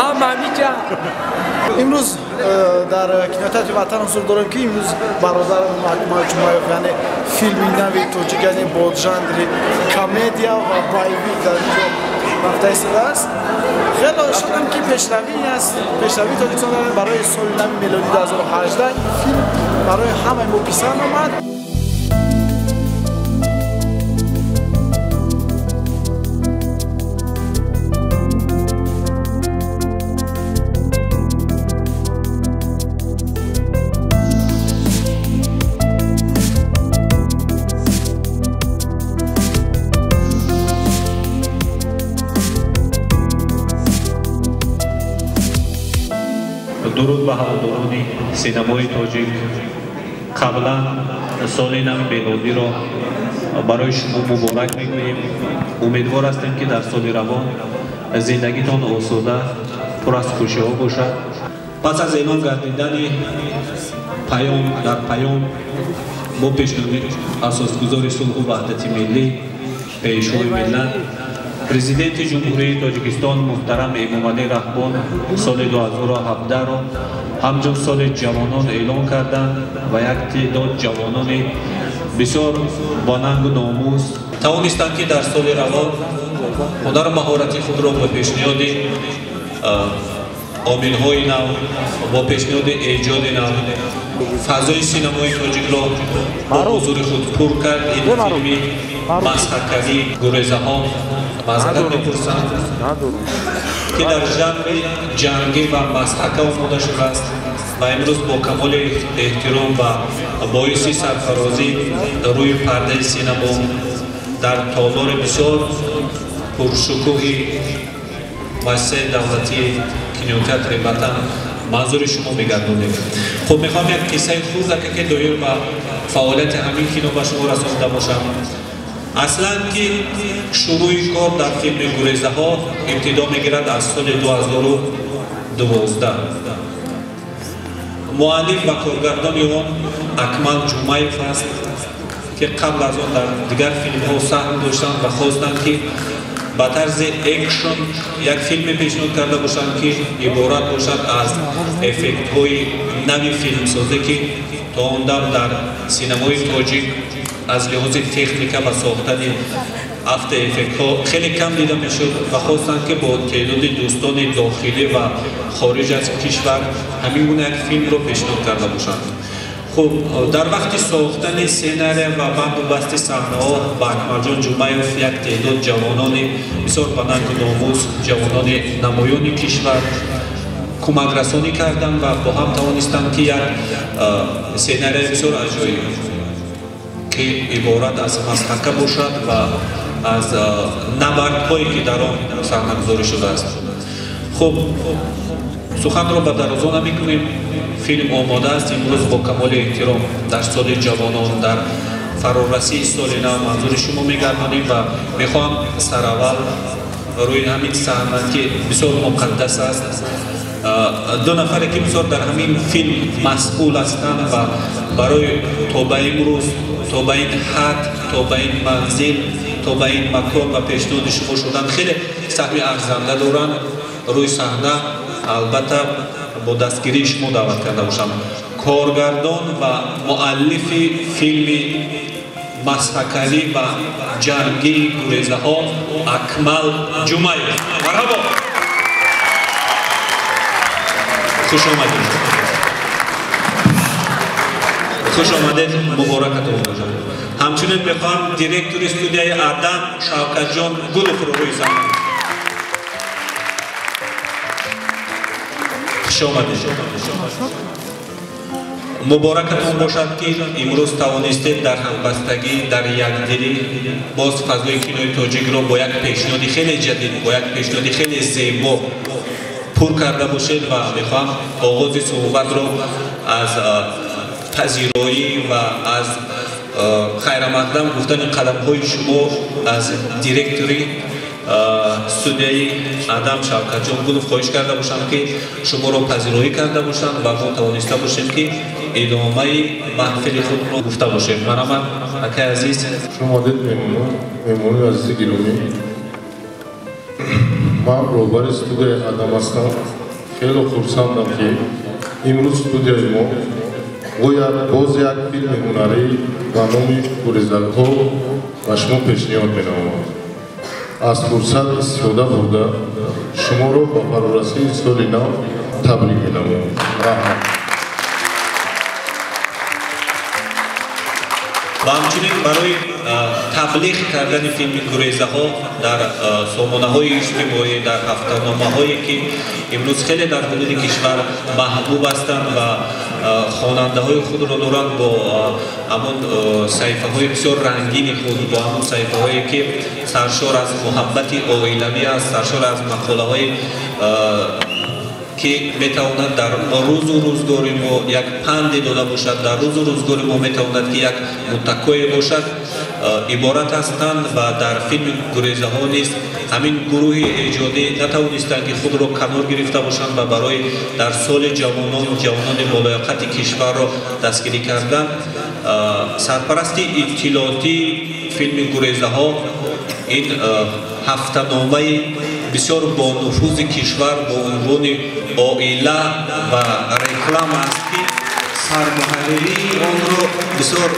Ҳама ҳамиҷа. Имрӯз дар кинотеатри Ватан ҳузур дорем, ки имрӯз бародар Акмал Ҷумаев, яъне филми нави тоҷик, яъне бо жанри комедия ва боевик дар инҷо рафта истодааст. Хеле шодам, ки пешравӣ аст, пешравии Тоҷикистон барои соли нави мелодӣ 2018. Ин филм барои ҳамаи мо писанд омад. Дуруд ба ҳаводорони синамои тоҷик. Қаблан соли нави мелодиро барои шумо муборак мегӯем. Умедвор ҳастем, ки дар соли равон зиндагитон осуда, пур аз хушиҳо бошад. Пас аз эълон гардидани паём дар паём бо пешниҳоди асосгузори сулҳу ваҳдати миллӣ, Пешвои миллат, Президенти Ҷумҳурии Тоҷикистон муҳтарам Эмомалӣ Раҳмон соли 2017-ро ҳамчун соли ҷавонон эълон карданд ва як теъдод ҷавонони бисёр бонангу номус тавонистанд, ки дар соли равон ҳунару маҳорати худро бо пешниҳоди омилҳои нав, бо пешниҳоди эҷоди нав фазои синамои тоҷикро бо ҳузури худ пур кард. Ин филми масхакавии гурезаҳо, маъзарат мепурсанд, ки дар жанри ҷангӣ ва масхака омода шудааст ва имрӯз бо камоли эҳтиром ва боиси сарфарозӣ рӯи пардаи синамо дар толори бисёр пуршукӯҳи муассисаи давлатии кинотеатри Ватан манзури шумо мегардонем. Хуб, мехоҳам як қиссаи хурдаке, ки доир ба фаъолияти ҳамин кино, ба шумо расонида бошам. Аслан ки шурӯи кор дар филми гурезаҳо ибтидо мегирад аз соли 2012. Муаллиф ва коргардони он Акмал Ҷумаев аст, ки қабл аз он дар дигар филмҳо саҳм доштанд ва хостанд, ки ба тарзи экшн як филме пешниҳод карда бошанд, ки иборат бошад аз эффектҳои нави филмсозӣ, ки то он дам дар синамои тоҷик аз лиҳози техника ва сохтани автоэффектҳо хеле кам дида мешуд ва хостанд, ки бо теъдоди дӯстони дохилӣ ва хориҷ аз кишвар ҳамин гуна як филмро пешниҳод карда бошанд. Хуб, дар вақти сохтани сценария ва банду басти саҳнаҳо ба Акмалҷон Ҷумаев як теъдод ҷавонони бисёр банангу номус, ҷавонони намоёни кишвар кӯмакрасонӣ карданд ва бо ҳам тавонистанд, ки як сценарияи бисёр аҷоиб, ки иборат аз масхака бошад ва аз набардҳое, ки дар он саҳнагузорӣ шудааст. Хуб, суханро ба дарозо намекунем. Филм омода аст. Имрӯз бо камоли эҳтиром дар соли ҷавонон, дар фарорасии соли нав манзури шумо мегардонем ва мехоҳам сараввал рӯи ҳамин саҳна, ки бисёр муқаддас аст, ду нафаре, ки бисёр дар ҳамин филм масъул ҳастанд ва барои то ба имрӯз, то ба ин ҳад, то ба ин манзил, то ба ин макон ва пешниҳоди шумо шудан хеле саҳми арзанда доранд, рӯи саҳна албатта бо дастгирии шумо даъват карда бошам. Коргардон ва муаллифи филми масхакавӣ ва ҷангии гурезаҳо Акмал Ҷумаев. Марҳабо, хуш омадед, хуш омадед, муборакатон бошад. Ҳамчунин мехоҳам директори студияи Адам Шавкатҷон Гуловро рӯи саҳна. Хуш омадед, муборакатон бошад, ки имрӯз тавонистед дар ҳамбастагӣ, дар якдилӣ боз фазои кинои тоҷикро бо як пешниҳоди хеле ҷадид, бо як пешниҳоди хеле зебо пур карда бошед ва мехоҳам оғози суҳбатро аз пазироӣ ва аз хайрамақдам гуфтани қадамҳои шумо аз директори студияи Адам Шавкатҷон Гулов хоҳиш карда бошам, ки шуморо пазироӣ карда бошанд ва мо тавониста бошем, ки идомаи маҳфили худро гуфта бошем. Марҳамат, акай азиз. Шумо омадед, меҳмонони азизи гиромӣ. Ман роҳбари студияи Адам ҳастам. Хеле хурсандам, ки имрӯз студияи мо бояд боз як филми ҳунарӣ ба номи Гурезаҳо ба шумо пешниҳод менамояд. Аз фурсат истифода бурда шуморо ба фарорасии соли нав табрик менамоям. Раҳмат. Ва ҳамчунин барои таблиғ кардани филми Гурезаҳо дар сомонаҳои иҷтимоӣ, дар ҳафтаномаҳое, ки имрӯз хеле дар ҳудуди кишвар маҳбуб ҳастанд ва хонандаҳои худро доранд, бо ҳамон саҳифаҳои бисёр рангини худ, бо ҳамон саҳифаҳое, ки саршор аз муҳаббати оилавӣ аст, саршор аз мақолаҳое, ки метавонад дар рӯзу рӯзгори мо як панде дода бошад, дар рӯзу рӯзгори мо метавонад, ки як муттакое бошад, иборат ҳастанд. Ва дар филми Гурезаҳо низ ҳамин гурӯҳи эҷодӣ натавонистанд, ки худро канор гирифта бошанд ва барои дар соли ҷавонон, ҷавонони болояқати кишварро дастгирӣ кардан. Сарпарасти иттилоотии филми Гурезаҳо ин ҳафтаномаи бисёр бонуфузи кишвар бо унвони Оила ва реклама аст, ки сармуҳарририи онро бисёр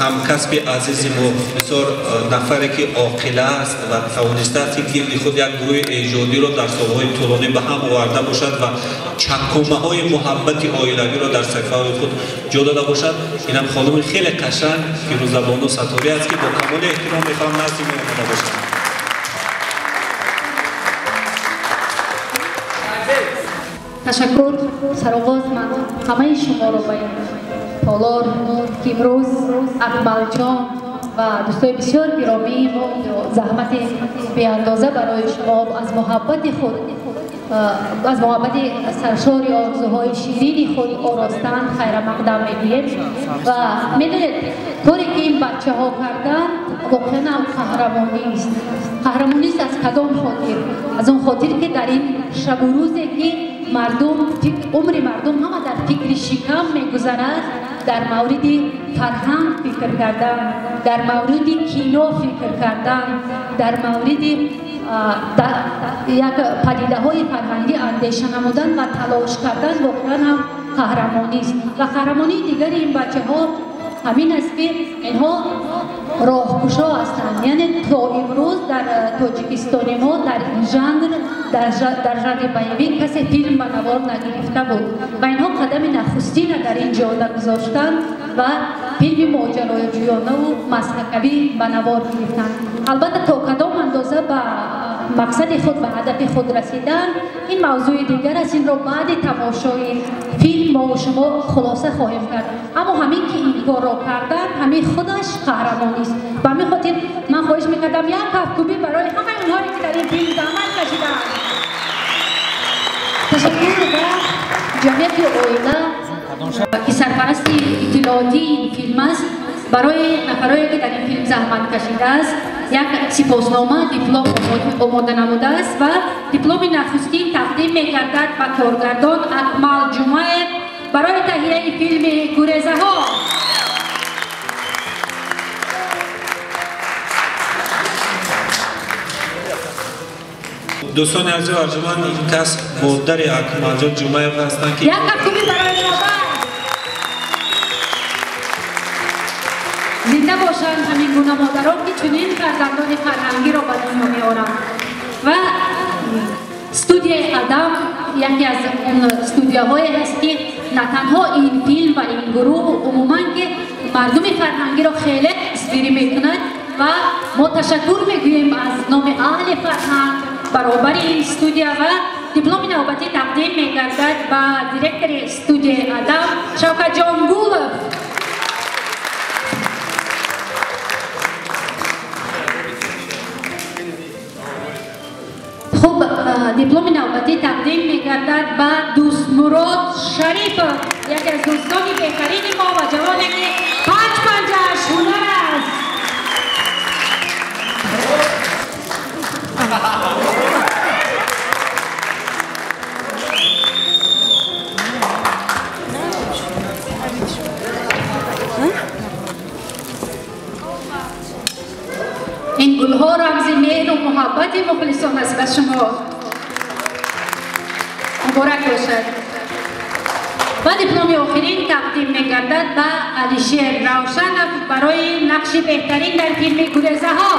ҳамкасби азизи мо, бисёр нафаре, ки оқила аст ва тавонистааст, ки гирди худ як гурӯҳи эҷодиро дар солҳои тӯлонӣ ба ҳам оварда бошад ва чаккумаҳои муҳаббати оилавиро дар саҳифаҳои худ ҷо дода бошад. Инам хонуми хеле қашанг Фирӯзабону Сатторӣ аст, ки бо камоли эҳтиром мехоҳам назди мо омода бошад. Ташаккур. Сароғоз ман ҳамаи шуморо ба ин толор, ки имрӯз Акмалҷон ва дӯстои бисёр гиромии мо заҳмати беандоза барои шумо аз муҳаббати худ, аз муҳаббати саршори орзуҳои ширини худ оростанд, хайрамақдам мегӯем. Ва медонед, коре ки ин бачаҳо карданд, воқеан ҳам қаҳрамонист. Қаҳрамонист аз кадом хотир? Аз он хотир, ки дар ин шабу рӯзе, ки мардум, умри мардум ҳама дар фикри шикам мегузарад, дар мавриди фарҳанг фикр кардан, дар мавриди кино фикр кардан, дар мавриди як падидаҳои фарҳангӣ андеша намудан ва талош кардан воқеан ҳам қаҳрамонист. Ва қаҳрамонии дигари ин бачаҳо ҳамин аст, ки инҳо роҳкушо ҳастанд. Яъне то имрӯз дар Тоҷикистони мо дар ин жанр, дар жанри боевик касе филм ба навор нагирифта буд ва инҳо қадами нахустина дар ин ҷода гузоштанд ва филми моҷароҷӯёнаву масхакавӣ ба навор гирифтанд. Албатта, то кадом андоза ба мақсади худ, ба ҳадафи худ расидан, ин мавзӯи дигар аст. Инро баъди тамошои филм мо шумо хулоса хоҳем кард. Аммо ҳамин ки ин корро кардан, ҳамин худаш қаҳрамонист. Ба ҳамин хотир ман хоҳиш мекардам як кафкӯбӣ барои ҳамаи онҳое, ки дар ин филм заҳмат кашиданд. Ташаккур ба ҷамъияти Оила, ки сарпарасти иттилоотии ин филм аст, барои нафарое, ки дар ин филм заҳмат кашидааст, як сипоснома, диплом омода намудааст ва дипломи нахустин тақдим мегардад ба коргардон Акмал Ҷумаев барои таҳияи филми Гурезаҳо. Дӯстони азиз арҷуманд, ин кас модари Акмалҷон Ҷумаев ҳастанд, ки як кафкӯбӣ барои модар. Зинда бошанд ҳамин гуна модарон, ки чунин фарзандони фарҳангиро ба дунё меоранд. Ва студияи Адам яке аз он студияҳое ҳаст, ки на танҳо ин филм ва ин гурӯҳ, умуман ки мардуми фарҳангиро хеле дастгирӣ мекунад. Ва мо ташаккур мегӯем аз номи аҳли фарҳанг баробари ин студия. Ва дипломи навбатӣ тақдим мегардад ба директори студияи Адам Шавкатҷон Гулов. Хуб, дипломи навбатӣ тақдим мегардад ба Дӯстмурод Шарипов, яке аз дӯстони беҳтарини мо ва ҷавоне, ки панҷ панҷааш ҳунар аст. Ин гулҳо рамзи меҳру муҳаббати мухлисон аст ба шумо. Муборак бошад. Ва дипломи охирин тақдим мегардад ба Алишер Равшанов барои нақши беҳтарин дар филми «Гурезаҳо».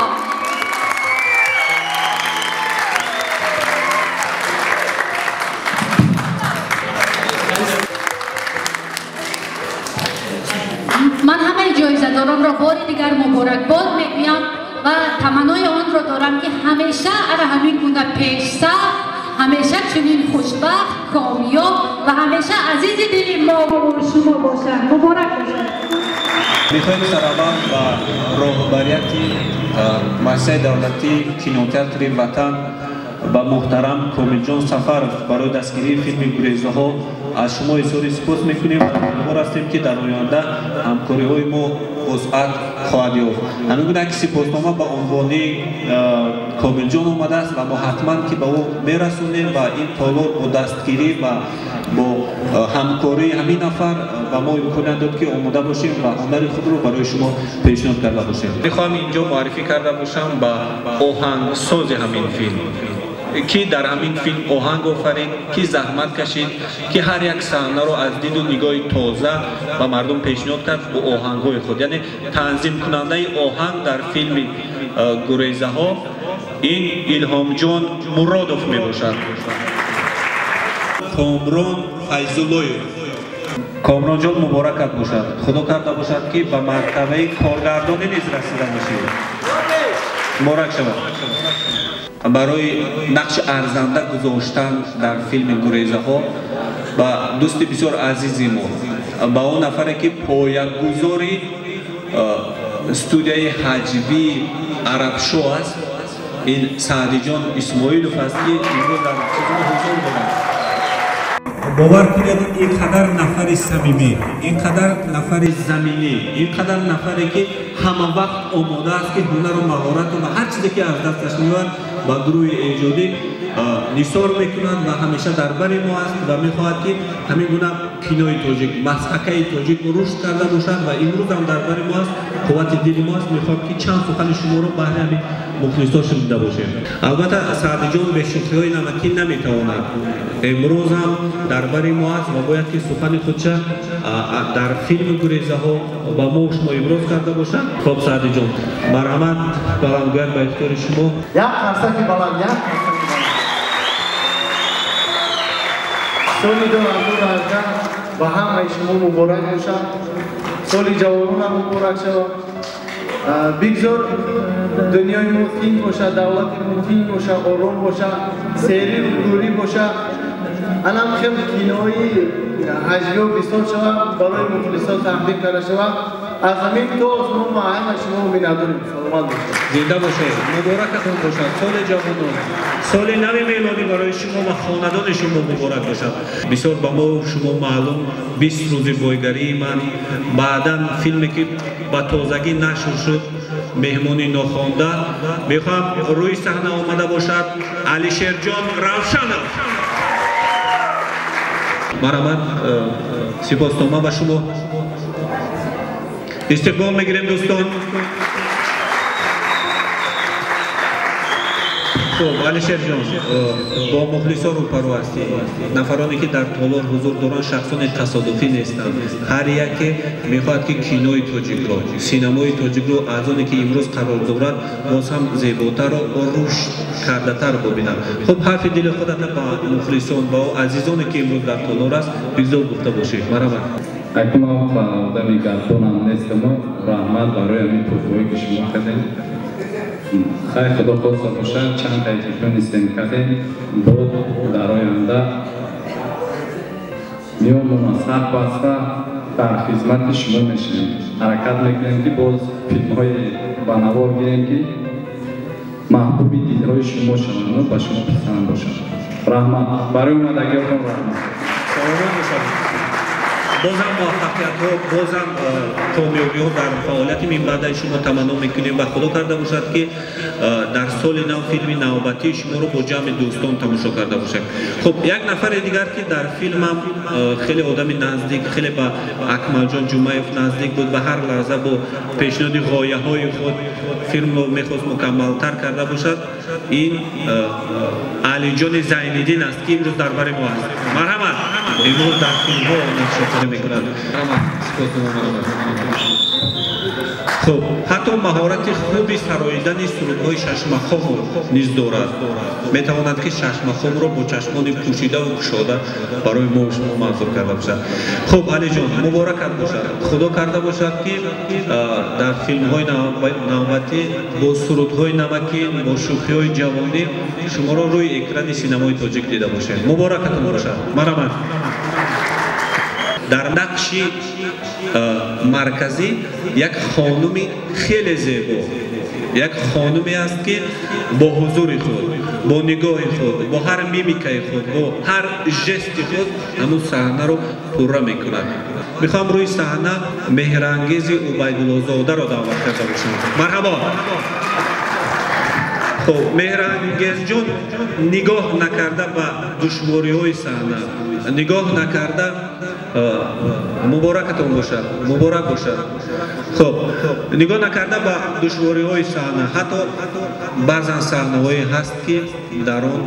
Ман ҳамаи ҷоизадоронро бори дигар муборакбод мегӯям ва таманнои онро дорам, ки ҳамеша ана ҳамин гуна пешсаф, ҳамеша чунин хушбахт, комёб ва ҳамеша азизи дили мо шумо бошанд. Муборак бошад. Мехоҳем сараввал ба роҳбарияти муассисаи давлатии кинотеатри «Ватан» ба муҳтарам Комилҷон Сафаров барои дастгирии филми «Гурезаҳо» аз шумо изҳори сипос мекунем ва умедвор ҳастем, ки дар оянда ҳамкориҳои мо вусъат хоҳад ёфт. Ҳамин гуна ки сипоснома ба унвони Комилҷон омадааст ва мо ҳатман ки ба ӯ мерасонем ва ин толор бо дастгирӣ ва бо ҳамкории ҳамин нафар ба мо имконият дод, ки омода бошем ва ҳунари худро барои шумо пешниҳод карда бошем. Мехоҳам инҷо муаррифӣ карда бошам ба оҳангсози ҳамин филм, ки дар ҳамин филм оҳанг офарид, ки заҳмат кашид, ки ҳар як саҳнаро аз диду нигоҳи тоза ба мардум пешниҳод кард бо оҳангҳои худ. Яъне танзимкунандаи оҳанг дар филми «Гурезаҳо» ин Илҳомҷон Муродов мебошад. Комрон Файзуллоев. Комронҷон, муборакат бошад. Худо карда бошад, ки ба мартабаи коргардонӣ низ расида бошед. Муборак шавад. Барои нақши арзанда гузоштан дар филми «Гурезаҳо» ба дӯсти бисёр азизи мо, ба он нафаре ки поягузори студияи ҳаҷвии «Арабшо» аст, ин Саъдиҷон Исмоилов аст, ки имрӯз дар чизмо ҳузур дорад. Бовар кунед, ин қадар нафари самимӣ, ин қадар нафари заминӣ, ин қадар нафаре ки ҳама вақт омода аст, ки ҳунару маҳорату ва ҳар чизе ки аз дасташ меояд ба гурӯҳи эҷодӣ нисор мекунад ва ҳамеша дар бари мо аст ва мехоҳад, ки ҳамин гуна кинои тоҷик, масҳакаи тоҷик рушд карда бошад ва имрӯз ҳам дар бари мо аст, қуввати дили мо аст. Мехоҳам, ки чанд сухани шуморо баҳри ҳамин мухлисо шунида бошем. Албатта, Саъдиҷон бе шӯхиҳои намакӣ наметавонад. Имрӯз ҳам дар бари мо аст ва бояд ки сухани худша дар филми «Гурезаҳо» ба мо шумо имрӯз карда бошад. Хоб, Саъдиҷон, марҳамат, баландгӯяк ба ихтиёри шумо. Як қарсаки баланд, як қарсаки баланд. Соли 2018 ба ҳамаи шумо муборак бошад. Соли ҷавононам муборак шавад. Бигзор дунёи мо тинҷ бошад, давлати мо тинҷ бошад, ором бошад, серию дурӣ бошад. Анам хел кинои ҳаҷвиё бисёр шавад, барои мухлисон тақдим карда шавад. Аз ҳамин то осмон мо ҳама шумо миннатдорем. Саломат бошед. Зинда бошед. Муборакатон бошад. Соли ҷавонон, соли нави мелодӣ барои шумо ва хонадони шумо муборак бошад. Бисёр ба мо шумо маълум 20 рӯзи бойгарии ман, баъдан филме ки ба тозагӣ нашр шуд, «Меҳмони нохонда», мехоҳам рӯи саҳна омада бошад Алишерҷон Равшанов. Марҳамат, сипоснома ба шумо. Истиқбол мегирем, дӯстон. Хуб, Алишерҷон, бо мухлисон рӯпарӯ ҳастӣ. Нафароне ки дар толор ҳузур доранд, шахсони тасодуфӣ нестанд. Ҳар яке мехоҳад, ки кинои тоҷикро, синамои тоҷикро аз оне ки имрӯз қарор дорад, боз ҳам зеботару рушд кардатар бибинад. Хуб, ҳарфи дили худата ба мухлисон, ба азизоне ки имрӯз дар толор аст, бигзор гуфта бошед. Марҳамат. Акнун ба одами гардонам нестаму, раҳмат барои ҳамин туҳфаҳое ки шумо кардем. Хайр, худо хоста бошад, чанд таҷрибаи нистем кардем, бод дар оянда меомона сар баста дар хизмати шумо мешавем. Ҳаракат мекунем, ки боз филмҳои ба навор гирем, ки маҳбуби дилҳои шумо шаванд, ба шумо писанд бошанд. Раҳмат барои омадагиётон, раҳмат. Саломат бошад. Бозам муваффақиятҳо, бозам комёбиҳо дар фаъолияти минбаъдаи шумо таманно мекунем ва худо карда бошад, ки дар соли нав филми навбатии шуморо бо ҷамъи дӯстон тамошо карда бошем. Хуб, як нафари дигар, ки дар филмам хеле одами наздик, хеле ба Акмалҷон Ҷумаев наздик буд ва ҳар лаҳза бо пешниҳоди ғояҳои худ филмро мехост мукаммалтар карда бошад, ин Алиҷони Зайниддин аст, ки имрӯз дар бари мо аст. Марҳамат, имрӯз дар филмҳо нақшофаринӣ мекунад. Марҳамат, сипоснома марҳамат. Хуб, ҳатто маҳорати хуби сароидани сурудҳои шашмақомро низ дорад. Метавонад, ки шашмақомро бо чашмони пӯшидаву кушода барои мо шумо манзур карда бошад. Хуб, Алиҷон, муборакат бошад. Худо карда бошад, ки дар филмҳои навбатӣ бо сурудҳои намакӣ, бо шӯхиҳои ҷавонӣ шуморо рӯи экрани синамои тоҷик дида бошем. Муборакатон бошад. Марҳамат. Дар нақши марказӣ як хонуми хеле зебо, як хонуме аст, ки бо ҳузури худ, бо нигоҳи худ, бо ҳар мимикаи худ, бо ҳар жести худ ҳамун саҳнаро пурра мекунад. Мехоҳам рӯи саҳна Меҳрангези Убайдуллозодаро даъват карда бошам. Марҳабо. Хуб, Меҳрангезҷон нигоҳ накарда ба душвориҳои саҳна, нигоҳ накарда, муборакатон бошад, муборак бошад. Хуб, нигоҳ накарда ба душвориҳои саҳна, ҳатто баъзан саҳнаҳое ҳаст, ки дар он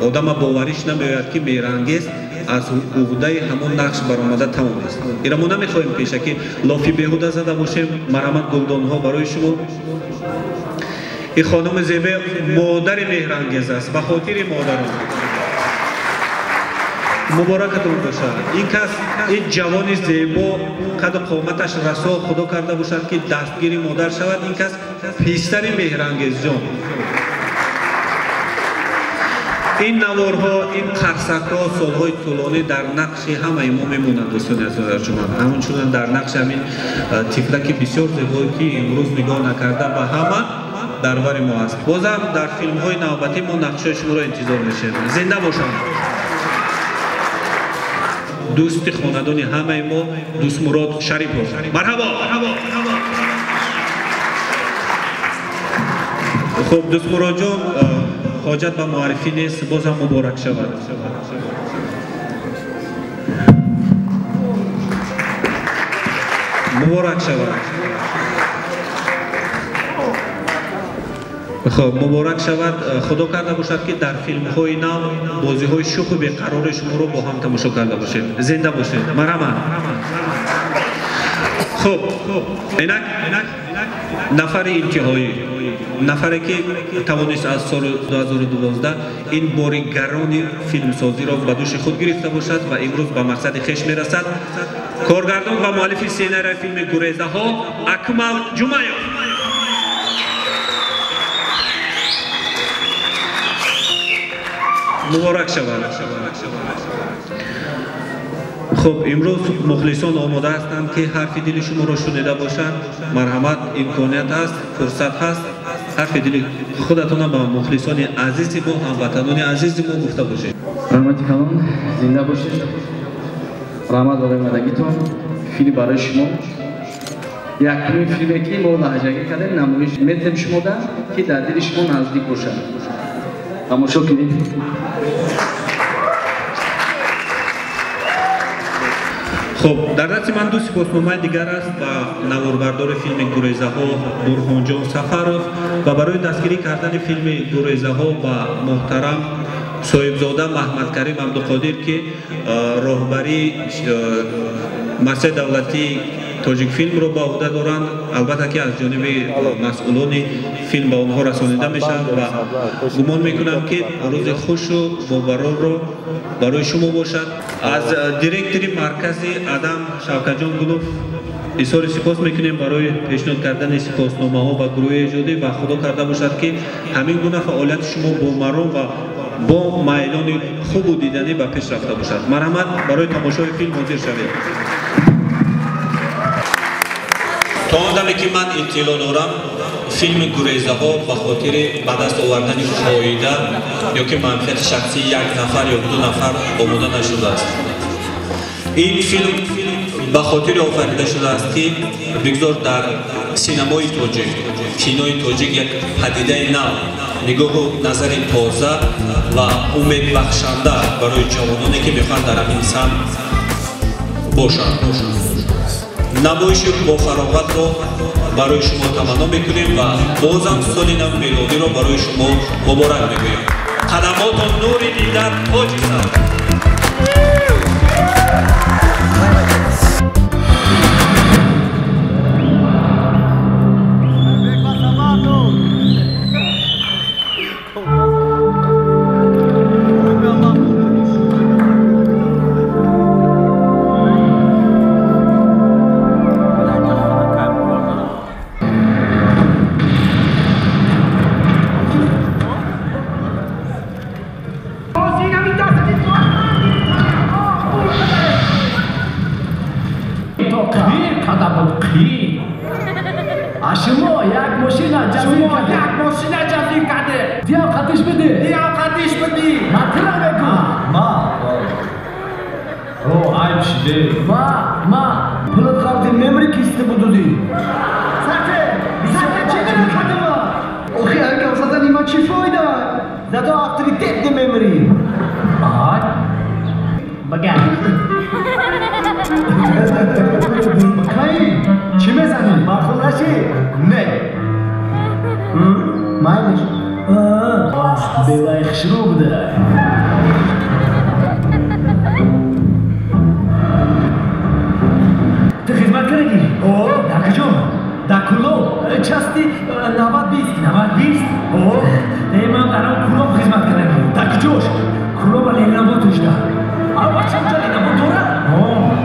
одама бовариш намеояд, ки Меҳрангез аз уҳдаи ҳамон нақш баромада тавонист. Ира мо намехоҳем пешакӣ лофи беҳуда зада бошем. Марҳамат, гулдонҳо барои шумо. Ин хонуми зебе модари Меҳрангез аст, ба хотири модарон. Муборакатон бошад. Ин кас, ин ҷавони зебо, қаду қоматаш расо, худо карда бошад, ки дастгири модар шавад. Ин кас писари Меҳрангезҷон. Ин наворҳо, ин қарсакҳо солҳои тӯлонӣ дар нақши ҳамаи мо мемонанд, дӯстони азиз арҷуманд. Ҳамчунин дар нақши ҳамин тифлаки бисёр зебое, ки имрӯз нигоҳ накарда ба ҳама дар бари мо аст. Бозам дар филмҳои навбатӣ мо нақшҳои шуморо интизор мешавем. Зинда бошанд. Дӯсти хонадони ҳамаи мо Дӯстмурод Шарипов. Марҳабо. Хуб, Дӯстмуродҷон, ҳоҷат ба муаррифӣ нест, бозам муборак шавад. Муборак шавад. Хуб, муборак шавад. Худо карда бошад, ки дар филмҳои нав бозиҳои шӯху беқарори шуморо бо ҳам тамошо карда бошем. Зинда бошед. Марҳамат. Хуб, инак нафари интиҳоӣ, нафаре ки тавонист аз соли 2012 ин бори гарони филмсозиро ба дӯши худ гирифта бошад ва имрӯз ба мақсади хеш мерасад, коргардон ва муаллифи сценарияи филми Гурезаҳо Акмал Ҷумаев. Муборак шавад. Хуб, имрӯз мухлисон омода ҳастанд, ки ҳарфи дили шуморо шунида бошанд. Марҳамат, имконият ҳаст, фурсат ҳаст, ҳарфи дили худатонам ба мухлисони азизи мо, ҳамватанони азизи мо гуфта бошед. Раҳмати калон, зинда бошед. Раҳмат барои омадагитон. Филм барои шумо. Якумин филме, ки мо лаҳҷагӣ кардем, намоиш метем шумода, ки дар дили шумо наздик бошад. Тамошо кунед. Хуб, дар дасти ман ду сипосномаи дигар аст ба наворбардори филми Гурезаҳо Бурҳонҷон Сафаров ва барои дастгирӣ кардани филми Гурезаҳо ба муҳтарам Соҳибзода Маҳмадкарим Абдуқодир, ки роҳбарии муассисаи давлатии тоҷикфилмро ба уҳда доранд. Албатта, ки аз ҷониби масъулони филм ба онҳо расонида мешавад ва гумон мекунам, ки рӯзи хушу бобарорро барои шумо бошад. Аз директори маркази Адам Шавкатҷон Гулов изҳори сипос мекунем барои пешниҳод кардани сипосномаҳо ба гурӯҳи эҷодӣ ва худо карда бошад, ки ҳамин гуна фаъолияти шумо бо маром ва бо майлони хубу диданӣ ба пеш рафта бошад. Марҳамат, барои тамошои филм ҳозир шавед. То он даме, ки ман иттилоъ дорам, филми Гурезаҳо ба хотири ба даст овардани фоида ё ки манфиати шахсии як нафар ё ду нафар омода нашудааст. Ин филм ба хотири офарида шудааст, ки бигзор дар синамои тоҷик, кинои тоҷик як падидаи нав, нигоҳу назари тоза ва умедбахшанда барои ҷавононе, ки мехоҳанд дар ҳамин самт бошанд. Намоиши бофароғатро барои шумо таманно мекунем ва бозам соли нав мелодиро барои шумо муборак мегӯем. Қадамотон нури дида, тоҷи сар. شما یک ماشین جزیر کرده. بیا قدش بده. من ترا بگو. ما او عیب شده. ما پولت قبضی ممری کیسته بودی. ساته چه داره کدوم؟ آخه اگه زدن ایما چی فایده؟ زدا авторитет ممری. آه بگم. بخیر چی میزنی؟ مخول نشی؟ نه. مایلش. بیوای خشرو بوده. تو خدمت کردی؟ اوه در کجا؟ در کلوب. چستی 90-20. 90-20؟ اوه ای من برام کلوب خدمت کردم. در کجاش؟ کلوب لیلا توش ده. آقا چه اونجا لیلا داره؟ اوه